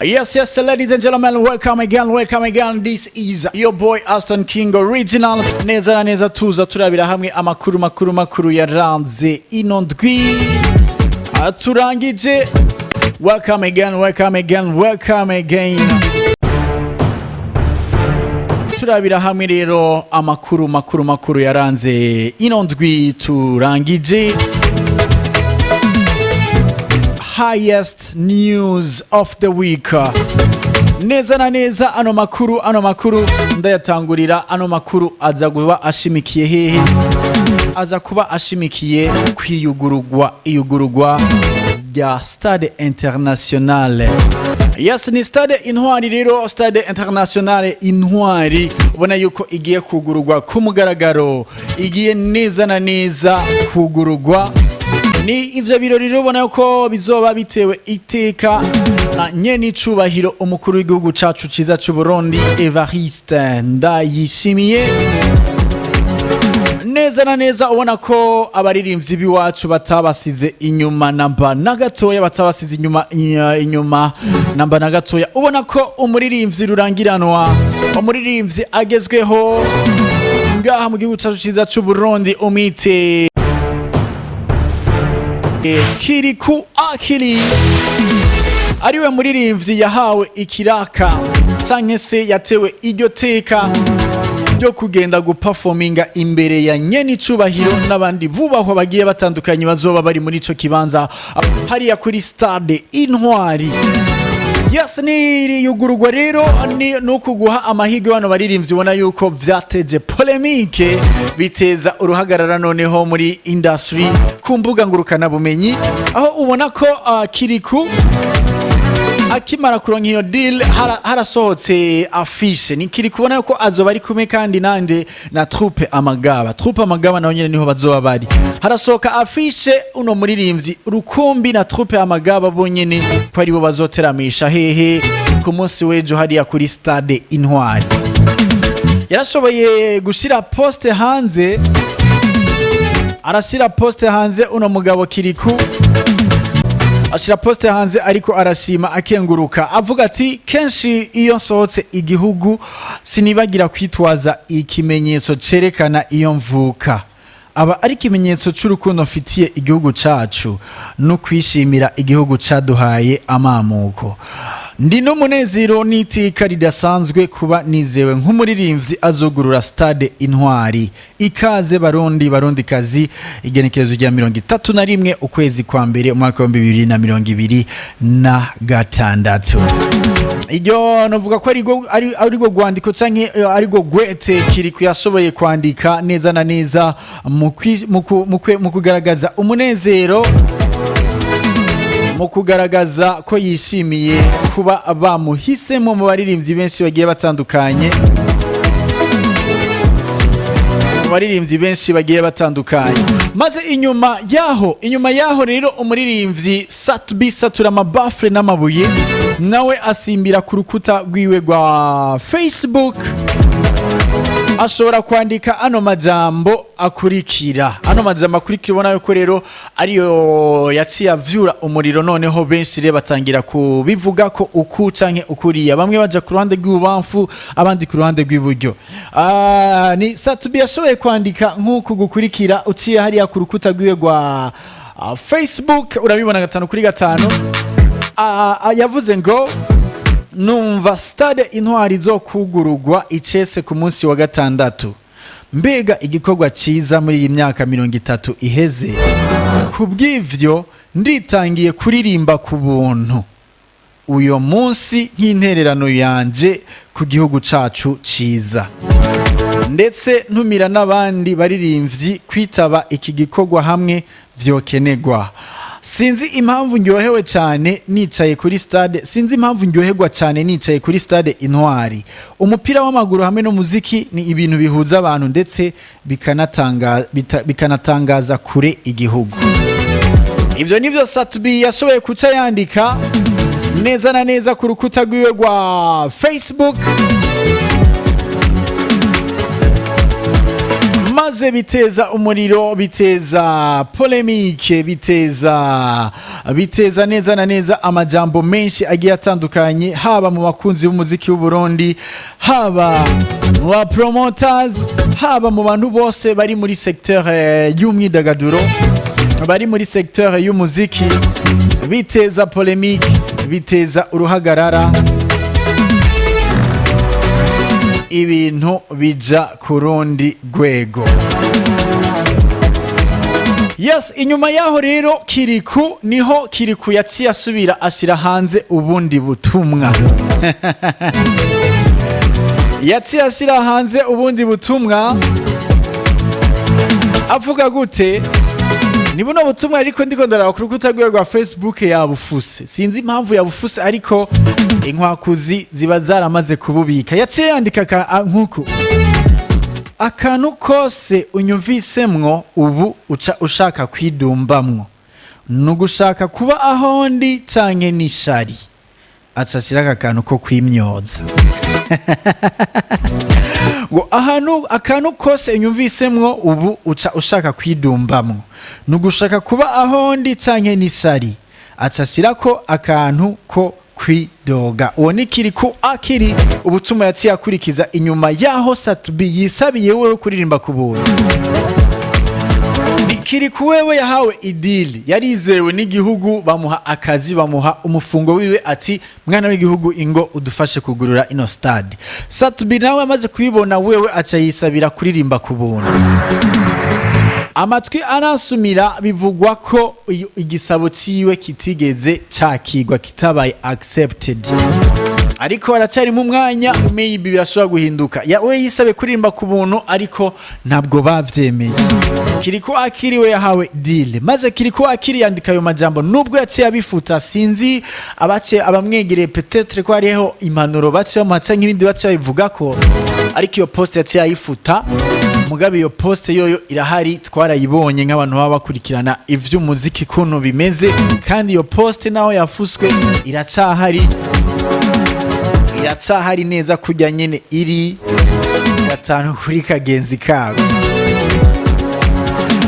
Yes, ladies and gentlemen, welcome again, welcome again. This is your boy Aston King Original. Neza na neza tuza turabira hamwe amakuru makuru makuru yaranze ino ndwi turangije. Welcome again, welcome again, welcome again. Turabira hamwe rero amakuru makuru makuru yaranze ino ndwi turangije. Highest news of the week. Neza na neza ano makuru ndayatangurira, ano makuru aza kuba ashimikiye hehe? Aza kuba ashimikiye kwiyugurugwa, iyugurugwa rya Stade Internationale. Yes, ni Stade Intwari rero, Stade Internationale Intwari, ubona yuko igiye kugurugwa ku mugaragaro, igiye neza na neza kugurugwa. Ni ivyo birori rero ubona yuko bizoba bitewe iteka na nyene icubahiro umukuru w'igihugu cacu ciza c'u Burundi, Evariste Ndayishimiye. Neza na neza ubona ko abaririmbyi b'iwacu batabasize inyuma namba na gatoya, batabasize inyuma inyuma namba na gatoya. Ubona ko umuririmbyi rurangiranwa, umuririmbyi agezweho ngaha mu gihugu cacu ciza c'u Burundi, umwite Kirikou Akili, ariwe muririmbyi yahawe ikiraka canke se yatewe iryo teka ryo kugenda guperforminga imbere ya nyene icubahiro n'abandi bubahwa bagiye batandukanye bazoba bari muri ico kibanza hariya kuri Stade Intwari. Yes, ni yugururwa rero ni nukuguha amahirwe bano baririmbyi, ubona yuko vyateje polémique, biteza uruhagarara noneho muri industry ku mbuga ngurukana bumenyi, aho ubona ko Kirikou akimara kuronka iyo deal harasohotse affiche. Ni kiri kubona ko azoba ari kumwe kandi nande? Na troupe Amagaba. Troupe Amagaba naho nyene niho bazoba bari. Harasohoka affiche uno muririmbyi Rukumbi na troupe Amagaba bonyene ko aribo bazoteramisha hehe? Ku munsi w'ejo hariya kuri Stade Intwari. Yarashoboye gushira poste hanze, arashira poste hanze uno mugabo Kirikou ashira poste hanze, ariko arashima, akenguruka, avuga ati: "Kenshi iyo nsohotse igihugu sinibagira kwitwaza ikimenyetso cerekana iyo mvuka. Aba ari ikimenyetso c'urukundo mfitiye igihugu cacu no kwishimira igihugu caduhaye amamuko. Ndi n'umunezero n'iteka ridasanzwe kuba nizewe nk'umuririmbyi azugurura Stade Intwari. Ikaze Barundi, Barundikazi, igenekerezo rya 31 ukwezi kwa mbere umwaka wa 2026." Iryo novuga ko ari rwo rwandiko canke ari rwo gwete Kirikou yashoboye kwandika neza na neza mu kugaragaza umunezero, mu kugaragaza ko yishimiye kuba bamuhisemo mu baririmbyi benshi bagiye batandukanye, mu baririmbyi benshi bagiye batandukanye. Maze inyuma yaho rero umuririmbyi Sat-B, satura amabafure n'amabuye, nawe asimbira ku rukuta rwiwe rwa Facebook, ashobora kwandika ano majambo akurikira. Ano majambo akurikira ubona yuko rero ariyo yaciye avyura umuriro. Noneho benshi rero batangira kubivuga ko uku canke ukuriya, bamwe baja ku ruhande rw'ibubamfu, abandi ku ruhande rw'iburyo. Ni Sat-B yashoboye kwandika nk'uku gukurikira. Uciye hariya ku rukuta rwiwe rwa Facebook urabibona gatanu kuri gatanu. Yavuze ngo: "Numva Stade Intwari zo kugurugwa icese ku munsi wa gatandatu. Mbega igikorwa ciza muri iyi myaka 30 iheze! Ku bw'ivyo nditangiye kuririmba ku buntu uyo munsi nk'intererano yanje ku gihugu cacu ciza, ndetse ntumira n'abandi baririmbyi kwitaba iki gikorwa hamwe vyokenegwa. Sinzi impamvu ndyohewe cyane nicaye kuri stade, sinzi impamvu ndyoherwa cyane nicaye kuri Stade Intwari. Umupira w'amaguru hamwe n'umuziki ni ibintu bihuza abantu ndetse bikanatangaza kure igihugu." Ivyo nivyo Sat-B yashoboye kuca yandika neza na neza ku rukuta rwiwe rwa Facebook. Maze Maze biteza umuriro, biteza polémique, biteza neza na neza amajambo menshi agiye atandukanye, haba mu bakunzi b'umuziki w'u Burundi, haba mu ba promoters, haba mu bantu bose bari muri secteur y'umwidagaduro, bari muri secteur y'umuziki. Biteza polémique, biteza uruhagarara, ibintu bija ku rundi rwego. Yes, inyuma yaho rero Kiriku, niho Kiriku yaciye asubira ashyira hanze ubundi butumwa. Yaciye ashyira hanze ubundi butumwa avuga gute? Ni buno butumwa, ariko ndiko ndaraba ku rukuta rwiwe rwa Facebook yabufuse. Sinzi impamvu yabufuse, ariko inkwakuzi ziba zaramaze kububika. Yaciye yandika nkuku: "Akantu kose unyumvisemwo ubu uca ushaka kwidumbamwo, ni ugushaka kuba aho ndi canke n'ishari." Aca ashira aka kantu ko kwimyoza ngo ahantu akantu kose unyumvisemwo ubu uca ushaka kwidumbamwo, ni ugushaka kuba aho ndi canke n'ishari. Aca ashirako akantu ko kwidoga. Uwo ni Kiriku Akiri, ubutumwa yaciye akurikiza inyuma yaho Sat-B yisabiye wewe kuririmba ku buntu. Ni Kiriku wewe yahawe i deal, yarizewe n'igihugu, bamuha akazi, bamuha umufungo wiwe, ati: "Mwana w'igihugu, ingo udufashe kugurura ino stade." Sat-B nawe amaze kubibona, wewe aca yisabira kuririmba ku buntu. Amatwi arasumira, bivugwa ko igisabo ciwe kitigeze cakigwa, kitabaye accepted, ariko aracyari mu mwanya, maybe birashobora guhinduka. Ya we yisabe kuririmba ku buntu, ariko ntabwo bavyemeye. Kiriko Akiri we yahawe deal, maze Kiriko Akiri yandika ayo majambo, nubwo yaciye abifuta. Sinzi abaciye abamwegereye, peut-être ko hariho impanuro baciye bamuha canke ibindi baciye babivuga ko, ariko iyo post yaciye ayifuta. Mugabe iyo post yoyo irahari, twarayibonye nk'abantu baba bakurikirana ivy'umuziki kuntu bimeze. Kandi iyo post naho yafuswe iracahari, iracahari neza kujya nyene iri gatanu kuri kagenzi kabo.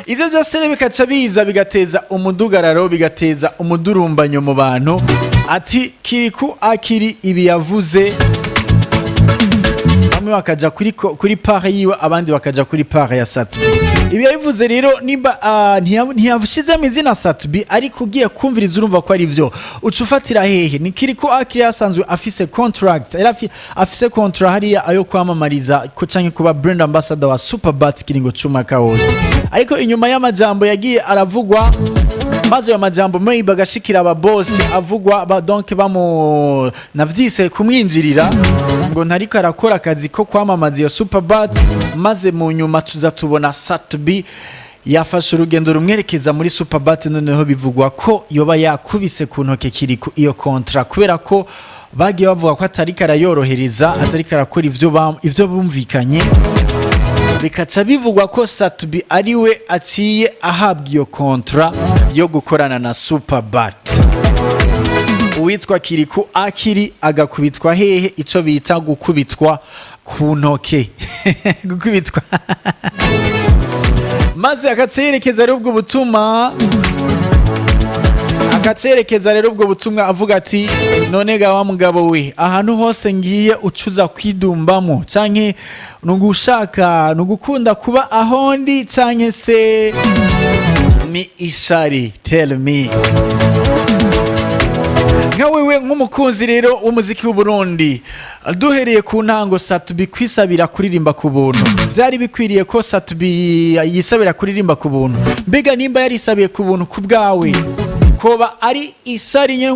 Ivyo byose rero bikaca biza bigateza umudugararo, bigateza umudurumbanyo mu bantu, ati Kiriku Akiri ibi yavuze, bamwe bakaja kuri part yiwe, abandi bakaja kuri part ya Sat-B. Ibi yabivuze rero nimba ntiyashizemo izina Sat-B, ariko ugiye kumviriza urumva ko ari byo. Uca ufatira hehe? Ni Kiriko Akiri yasanzwe afise contract, yari afise contrat hariya ayo kwamamariza ko canke kuba brand ambassador wa Superbat kiringo c'umwaka wose. Ariko inyuma y'amajambo yagiye aravugwa, maze ayo majambo maybe agashikira aba boss, avugwa ba, donc bamu navyise kumwinjirira ngo ntariko arakora akazi ko kwamamaza iyo Superbat. Maze mu nyuma tuza tubona Sat-B yafashe urugendo rumwerekeza muri Superbat. Noneho bivugwa ko yoba yakubise ku ntoke Kiriku iyo contrat, kubera ko bagiye bavuga ko atariko arayorohereza, atariko arakora ivyo bumvikanye. Bikaca bivugwa ko Sat-B ariwe aciye ahabwa iyo contrat yo gukorana na Superbat, uwitwa Kiriku Akiri agakubitwa hehe? Ico bita gukubitwa ku ntoke, gukubitwa. Maze akacerekeza rero ubwo butumwa avuga ati: "None ga wa mugabo we, ahantu hose ngiye ucuza kwidumbamo, canke nugushaka nugukunda kuba ahondi, canke se ni ishari? Tell me." Nka wewe nk'umukunzi rero w'umuziki w'u Burundi, duhereye ku ntango, Sat-B kwisabira kuririmba ku buntu, vyari bikwiriye ko Sat-B yisabira kuririmba ku buntu? Mbega nimba yarisabiye ku buntu, ku bwawe koba ari isari nyene,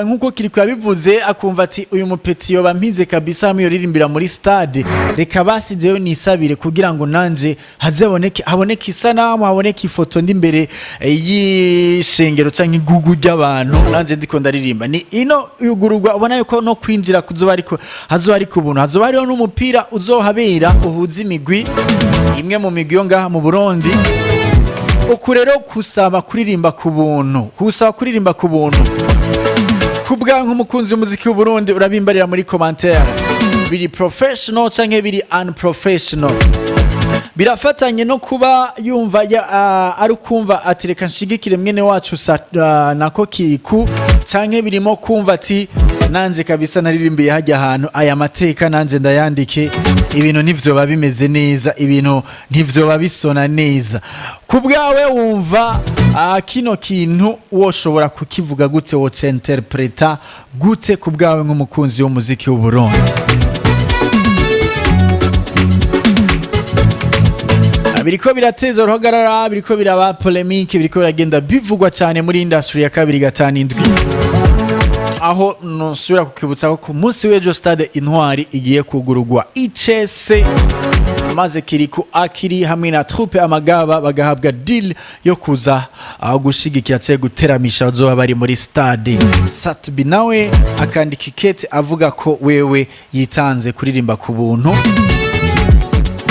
nkuko Kiriko yabivuze, akumva ati: "Uyu mupeti yoba mpize kabisa hamwe yoririmbira muri stade, reka basi jewe nisabire kugira ngo nanje hazaboneke, haboneke isanamu, haboneke ifoto ndi imbere y'ishengero canke igugu ry'abantu, nanje ndiko ndaririmba." Ni ino yugururwa, ubona yuko no kwinjira kuzoba ariko hazoba ari ku buntu, hazoba hariho n'umupira uzohabera uhuza imigwi imwe mu migwi yo ngaha mu Burundi. Uku rero kusaba kuririmba ku buntu, kusaba kuririmba ku buntu, kubwa nk'umukunzi w'umuziki w'u Burundi, urabimbarira muri commentaire. Biri professional canke biri unprofessional? Birafatanye no kuba yumva ari ukumva ati reka nshigikire mwene wacu nako Kirikou, canke birimo kumva ati nanje kabisa naririmbiye hajya ahantu, aya mateka nanje ndayandike, ibintu ntivyoba bimeze neza, ibintu ntivyoba bisona neza. Ku bwawe wumva kino kintu woshobora kukivuga gute, woca interpreta gute ku bwawe nk'umukunzi w'umuziki w'Uburundi? Biriko birateza uruhagarara, biriko biraba polémique, biriko biragenda bivugwa cyane muri industry ya 257, aho nusubira kukibutsa ko ku munsi w'ejo Stade Intwari igiye kugurugwa icese, maze Kirikou Akili hamwe na troupe Amagaba bagahabwa deal yo kuza aho gushigikira cyangwa guteramisha bazoba bari muri stade. Sat-B nawe akandika ikete avuga ko wewe yitanze kuririmba ku buntu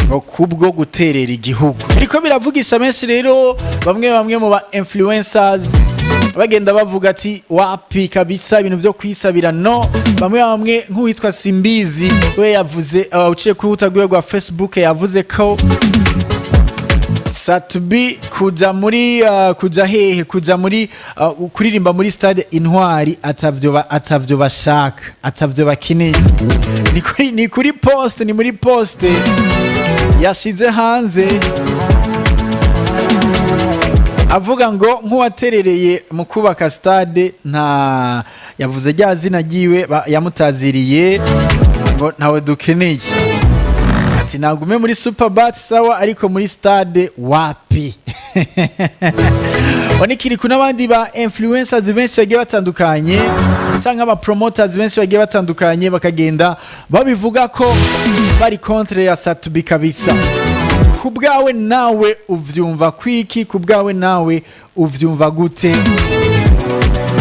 ngo kubwo guterera igihugu. Biriko biravugisha menshi rero, bamwe bamwe mu ba influencers bagenda bavuga ati wapi kabisa, ibintu byo kwisabira no. Bamwe bamwe nk'uwitwa Simbizi we yavuze, uciye kuri rubuga rwiwe rwa Facebook, yavuze ko Sat-B kuja muri kuja hehe, kuja muri kuririmba muri Stade Intwari atavyo bashaka, atavyo bakeneye. Ni kuri post, ni muri post yashize hanze avuga ngo nk'uwaterereye mu kubaka stade, nta yavuze rya zina ryiwe yamutaziriye ngo ntawe dukeneye, ati nagume muri Superbat sawa, ariko muri stade wapi. Onikiriku n'abandi ba influencers benshi bagiye batandukanye canke aba promoters benshi bagiye batandukanye bakagenda babivuga ko bari contre ya Sat-B kabisa. Ku bwawe nawe uvyumva kwiki? Ku bwawe nawe uvyumva gute?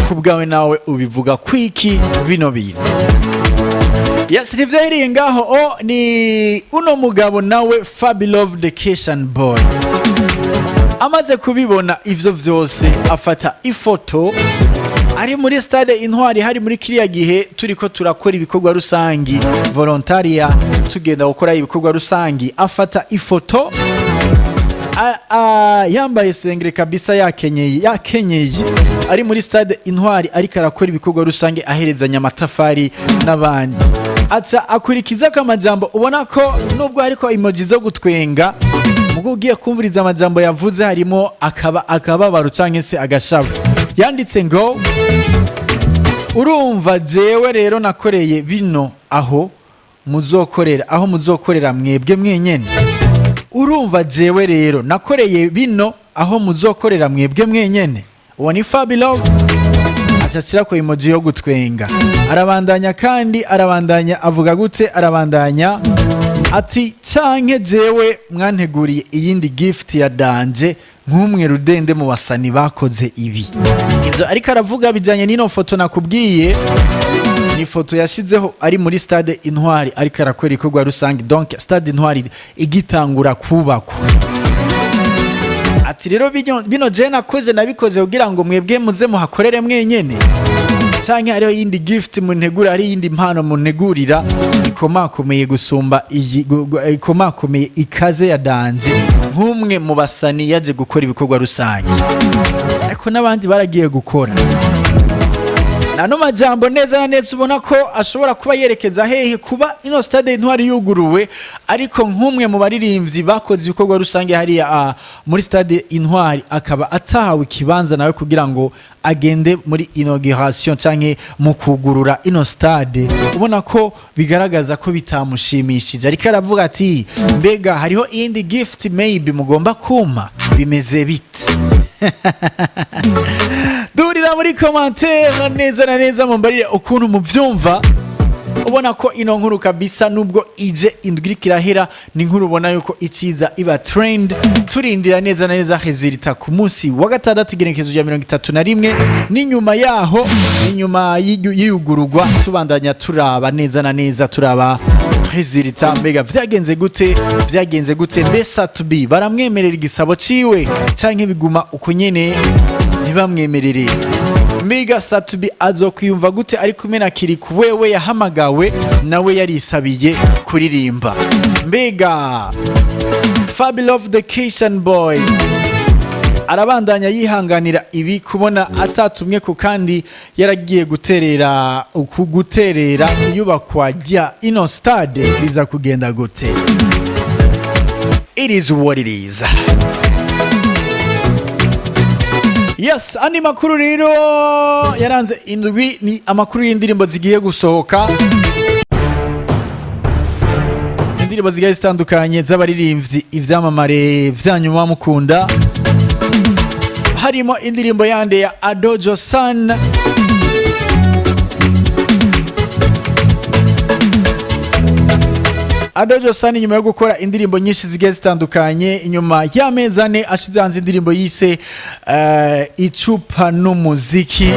Ku bwawe nawe ubivuga kwiki bino bintu? Yes, ntivyahereye ngaho. O ni uno mugabo nawe Fabilove the Cation Boy amaze kubibona ivyo vyose, afata ifoto ari muri Stade Intwari, hari muri kiriya gihe turiko turakora ibikorwa rusangi, volontariat, tugenda gukora ibikorwa rusangi. Afata ifoto yambaye sengere kabisa, yakenyeye yakenyeye, ari muri Stade Intwari ariko arakora ibikorwa rusange, aherezanya amatafari n'abandi. Aca akurikiza ko amajambo ubona ko nubwo hariko emoji zo gutwenga, mugo ugiye kumviriza amajambo yavuze harimo akaba akababaro canke se agashavu. Yanditse ngo urumva jewe rero nakoreye bino aho muzokorera mwebwe mwenyene. Urumva jewe rero nakoreye bino aho muzokorera mwebwe mwenyene. Uwo ni Fabilove. Acacira ko emoji yo gutwenga. Arabandanya kandi, arabandanya avuga gute? Arabandanya ati canke jewe mwanteguriye iyindi gift ya danger nk'umwe rudende mu basani bakoze ibi. Ibyo ariko aravuga bijanye n'ino foto nakubwiye, ni foto yashizeho ari muri Stade Intwari ariko arakora ibikorwa rusange, donc Stade Intwari igitangura kubakwa. Ati rero bino je nakoze nabikoze kugira ngo mwebwe muze muhakorere mwenyene, canke hariho yindi gift muntegura, hari yindi mpano muntegurira ikomakomeye gusumba iyi, ikomakomeye ikaze ya danger nk'umwe mu basani yaje gukora ibikorwa rusange, ariko n'abandi baragiye gukora. Nano majambo neza na neza ubona ko ashobora kuba yerekeza hehe? Kuba ino Stade Intwari yuguruwe, ariko nk'umwe mu baririmbyi bakoze ibikorwa rusange hariya muri Stade Intwari akaba atahawe ikibanza nawe kugira ngo agende muri inauguration canke mu kugurura ino stade. Ubona ko bigaragaza ko bitamushimishije, ariko aravuga ati mbega hariho iyindi gift maybe mugomba kumpa, bimeze bite? Duhurira muri commentaire neza na neza mumbarire ukuntu muvyumva. Ubona ko ino nkuru kabisa, nubwo ije indwi iriko irahera, ni inkuru ubona yuko iciza iba trend. Turindira neza na neza résultat ku munsi wa gatandatu, igenekerezo rya 31, n'inyuma yaho, n'inyuma y'iyugururwa, tubandanya turaba neza na neza, turaba résultat, mbega vyagenze gute, vyagenze gute? Mbe Sat-B baramwemerera igisabo ciwe canke biguma uko nyene ntibamwemerere? Mbega Sat-B azokwiyumva gute ari kumwe na Kirikou, wewe yahamagawe, nawe yarisabiye kuririmba? Mbega Fabilove the Kishan Boy arabandanya yihanganira ibi, kubona atatumwe ko kandi yaragiye guterera uku guterera iyubakwa rya ino stade? Biza kugenda gute? It is what it is. Yes, andi makuru rero yaranze indwi ni amakuru y'indirimbo zigiye gusohoka, indirimbo zigiye zitandukanye z'abaririmbyi, ivyamamare vyanyu muba mukunda. Harimo indirimbo yande? Ya Adojo San. Adojo San, inyuma yo gukora indirimbo nyinshi zigiye zitandukanye, inyuma y'amezi 4 ashize hanze indirimbo yise "Icupa n'Umuziki".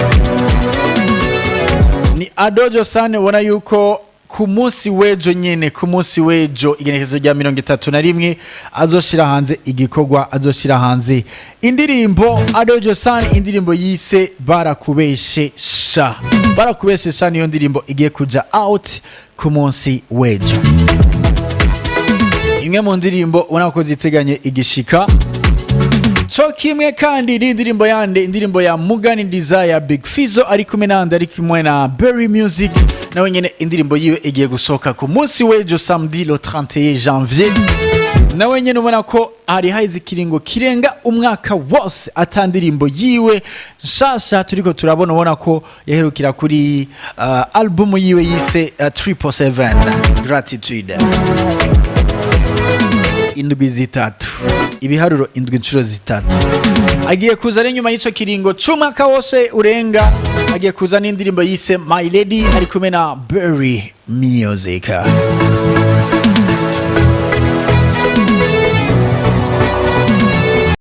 Ni Adojo San ubona yuko ku munsi w'ejo nyene, ku munsi w'ejo igenekerezo rya 31, azoshira hanze igikorwa, azoshira hanze indirimbo. Adojo San, indirimbo yise "Barakubeshe Sha". "Barakubeshe Sha" niyo ndirimbo igiye kuja out ku munsi w'ejo, imwe mu ndirimbo ubona ko ziteganye igishika. Co kimwe kandi n'indirimbo yande? Indirimbo ya Mugani Desire, Big Fizzo ari kumwe nande? Ari kumwe na Berry Music. Nawe nyene indirimbo yiwe igiye gusohoka ku munsi w'ejo, samedi le 31 janvier. Nawe nyene ubona ko hari haheze ikiringo kirenga umwaka wose ata ndirimbo yiwe nshasha turiko turabona. Ubona ko yaherukira kuri album yiwe yise 777 Gratitude. Indwi zitatu, ibiharuro indwi inshuro zitatu. Agiye kuza ari nyuma y'ico kiringo c'umwaka wose urenga, agiye kuza n'indirimbo yise "My Lady", ari kumwe na Berry Music.